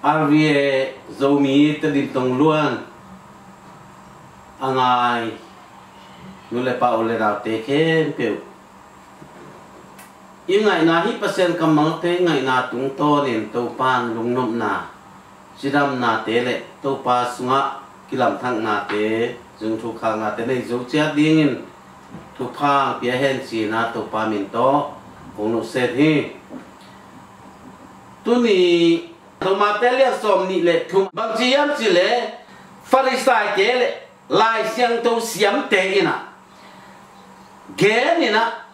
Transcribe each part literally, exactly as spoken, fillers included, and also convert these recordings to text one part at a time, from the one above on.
R V A Zomi Tedim Tongluan a ngai nu le pa, u le naute khempeuh, i ngaihna hi, Pasian kammalte i ngaihna tungtawnin Topa'n lungnopna, cidamnate le Topa sungah kilamthaknate, zungthu khaknate nei zo ciat dingin thupha pia hen cihna Topa min tawh kong nusiat hi. Tuni Romate lian sawm nih le thum, bangci hiam cih leh Farisaite le Lai Siangtho siamte in ah, gen in ah,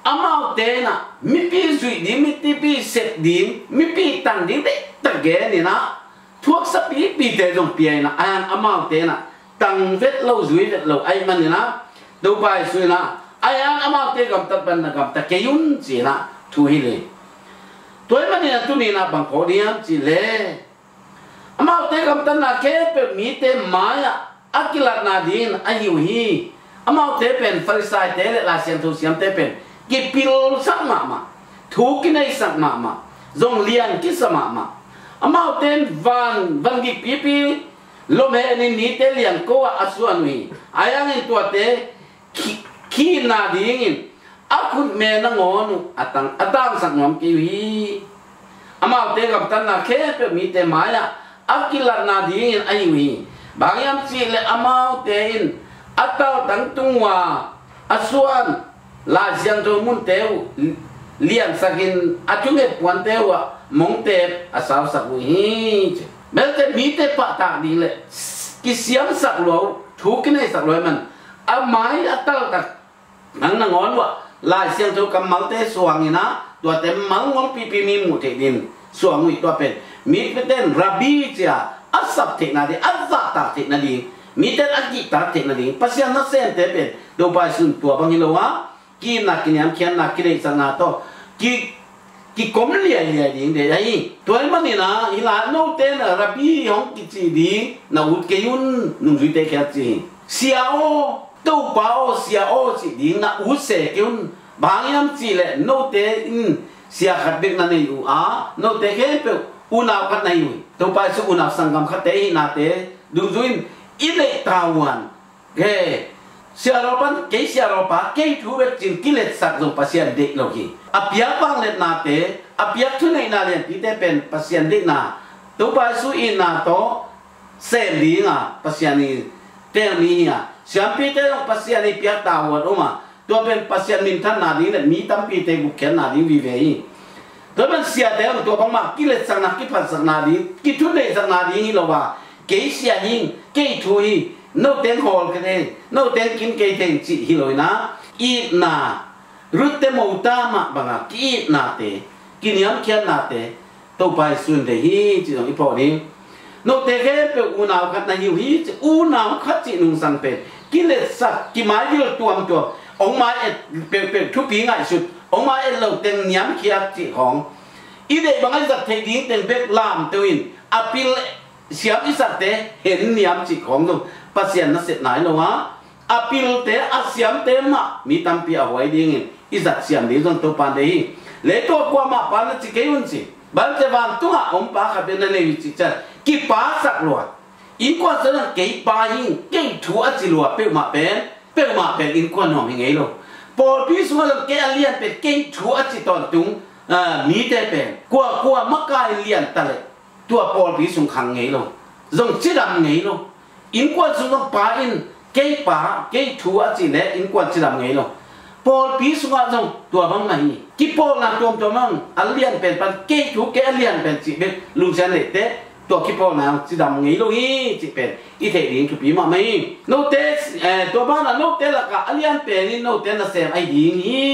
amaute in ah mipi zuih ding, mipi sep ding, mipi tang ding deihtak gen in ah, thuaksa pipite zong pia in ah, a, amaute in ah tang vet lo, zui vet lo ahih manin ah, Topa Jesu in ah, ahi hang amaute gamtat bangin na gamta kei un ci in ah thu hilh hi. Tua ahih manin ah tuni in ah bang phawk ding hiam cih leh, amaute gamtatna khempeuh mite mai-ah a kilatna dingin ahi uh hi. Amaute pen, Farisaite le Lai Siangtho siamte pen kipilsak mahmah, thu kineisak mahmah, zong lian kisa mahmah. Amaute in van, van gik pipi lomhenin mite liangko ah a suan uh hi. Ahi hangin tuate khi-, khitna dingin a khutme nangawn uh a tang, a tangsak nuam kei uh hi. Amaute gamtatna khempeuh mite mai-ah a kilatna dingin ahi uh hi. Bang hiam cih leh amaute in a taltang tung uh a, a suan Lai Siangtho munte uh liansakin a thunget puante uh ah mongtep a sausak uh hi. Belte mite pahtak ding le kisiamsak lua uh, thu kineisak lua ahih man, a mai a taltak nang nangawn uh ah Lai Siangtho kammalte suang in ah, tuate malngong pipi mi muh theih dingin suang uh hi. Tua pen mite in Rabbi ci-a a sap theihna ding, a zahtak theihna ding, mite in a kihtak theihna ding, Pasian nasemte pen Topa Jesu in tua bang hi lo a, ki-itna, kiniamkhiatna, kideihsakna tawh ki, kikom liailiai ding deih ahi. Tua ahih manin ah hih lai note in ah Rabbi hong kici ding na ut kei un, nungzuite kiang ci hi. Sia aw, Topa aw, Sia aw cih ding na ut se kei un. Bang hang hiam cih leh note in sia khat bek na nei uh a, note khempeuh unau khat na hi uh hi. Topa Jesu unau sanggam khatte i hihnate dungzui in i deih tavuan, he, siarawlpa, kei siarawlpa, kei thu bek ci-in kiletsak zong Pasian deih lo hi. A piak vangliatnate, a piak thuneihna lianpite pen Pasian deihna, Topa Jesu itna tawh sem ding a Pasian i teel mi hi a, siampite zong Pasian i piak tavuan om a, tua pen Pasian minthanna ding le mi tampite gupkhiatna ding vive hi. Tua pen siate zong tua bangmah kiletsakna, kiphatsakna ding, kithuneihsakna ding hi lo a, kei sia hi ing, kei thu hi, note in hawl kei thei, note in kim kei thei cih hi lo in ah, itna, Ruth te mo ta mah bang a ki-itnate, kiniamkhiatnate Topa Jesu in deih hi cih zong i phawk ding. Note khempeuh unau khat na hi uh hi ci, unau khat cih nungsang pen kiletsak, kimaivil tuamtuam, hong mai-et peuhpeuh, thupi ngaihsut, hong mai-et lo teng niamkhiat cih khawng, i deih bang a i zat theih ding teng bek lamto in, a pil siam i zatte hen niam cih khawng zong Pasian nasepna hi lo a, a pilte, a siamte mah mi tampi a huai dingin i zat siam ding zong Topa in deih hi. Leitung a kuamah pa na ci kei un ci. Bang ci, vantungah om pa khat bek na nei uh hi cih ciang kipaksak lua. Innkuan sungah kei pa hi ing, kei thu a ci lua peuhmah pen, peuhmah pen innkuan nuam hi ngei lo. Pawlpi sungah zong kei a lian pen, kei thu a ci tawntung, ah, mite pen kua, kua makai lian ta leh tua pawlpi sung khang ngei lo, zong cidam ngei lo. Innkuan sung zong pa in kei pa, kei thu a cih leh innkuan cidam ngei lo. Pawlpi sungah zong tua bang mah hi. Kipawlna tuamtuam zong a lian pen pan kei thu, kei a lian pen cih bek lungsiat leh teh, tua kipawlna zong cidam ngei lo hi cih pen i theih ding thupi mahmah hi. Note, eh, tua banah note lakah a lian pen in note nasem ahi ding hi.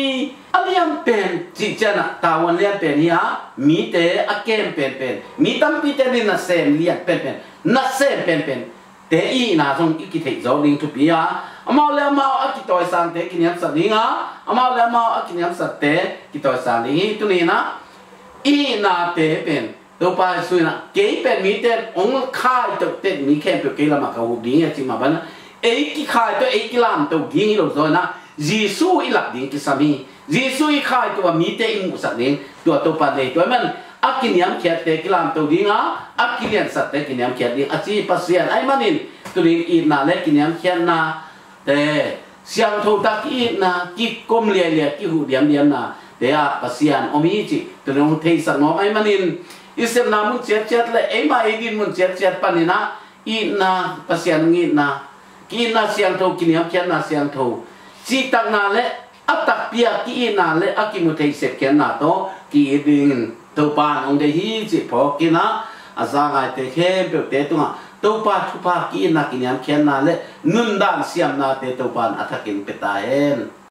A lian pen cih ciangah tavuan lian pen hi a, mite a kem penpen, mi tampite in nasem lian penpen, nasem penpen te i hihna zong i kitheih zawk ding thupi a, amau le amau a kitawisangte kiniamsak ding a, amau le amau a kiniamsakte kitawisang ding hi. Tuni in ah i hihnate pen Topa Jesu in ah, kei pen mite in hong khaitoh teh mi khempeuh kei lamah ka hup ding hi a cih mah bangin ah, ei kikhaitoh, ei kilamto ding hi lo zaw in ah, Jesu i lak ding kisam hi. Jesu i khaitoh a mite i muhsak ding tua Topa deih. Tua ahih man a kiniamkhiatte kilamto ding a, a kiliansatte kiniamkhiat ding a ci Pasian ahih manin, tuni-in itna le kiniamkhiatnate, siangtho tak ki-itna, kikom liailiai, kihuh diamdiamnate ah Pasian om hi cih tuni-in hong theisak nuam ahih manin, i sepna mun ciatciat le eima ei din mun ciatciat panin ah itna, Pasian hong itna, ki-itna siangtho, kiniamkhiatna siangtho, cihtakna le a takpi a ki-itna le a kimu thei sepkhiatna tawh ki-it dingin Topa in hong deih hi cih phawk in ah, a za ngaite khempeuhte tungah Topa thupha, ki-itna, kiniamkhiatna le nundan siamnate Topa in a thakin pia ta hen.